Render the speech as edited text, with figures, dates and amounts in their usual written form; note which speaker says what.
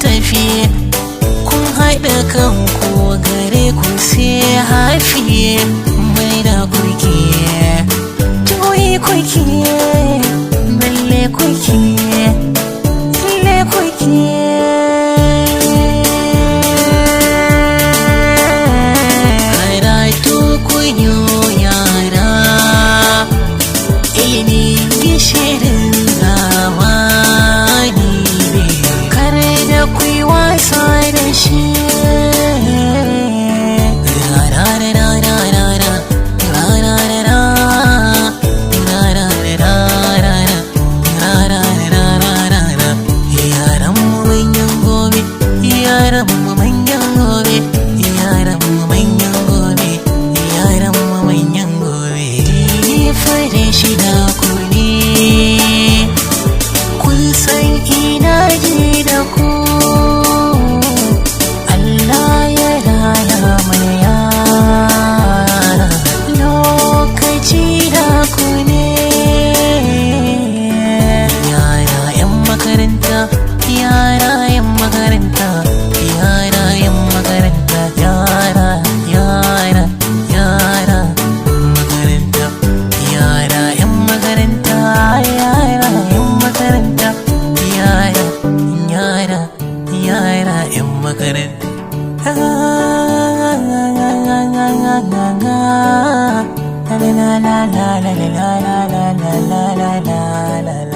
Speaker 1: tafi. Kun haɗa kanku gare ku sai hafi. Mai da kuke, juyi kuke, balle kuke, balle kuke. Karatu kunyo yara, ilimi gishirin zamani ne, kare da ku yi wasa da shi. Yaran mu manyan gobe, yaran mu manyan gobe, yaran mu manyan gobe, yaran mu manyan gobe. Ni fare shida ku ne, kun san ina ji da ku. Allah ya raya mana yara, lokaci da ku ne. Yara 'yan makaranta, yara 'yan makaranta, yara 'yan makaranta, yara, yara, yara makaranta, yara 'yan makaranta, yara 'yan makaranta, yara, yara, yara 'yan makaranta. La la la la la la la la la la la la la.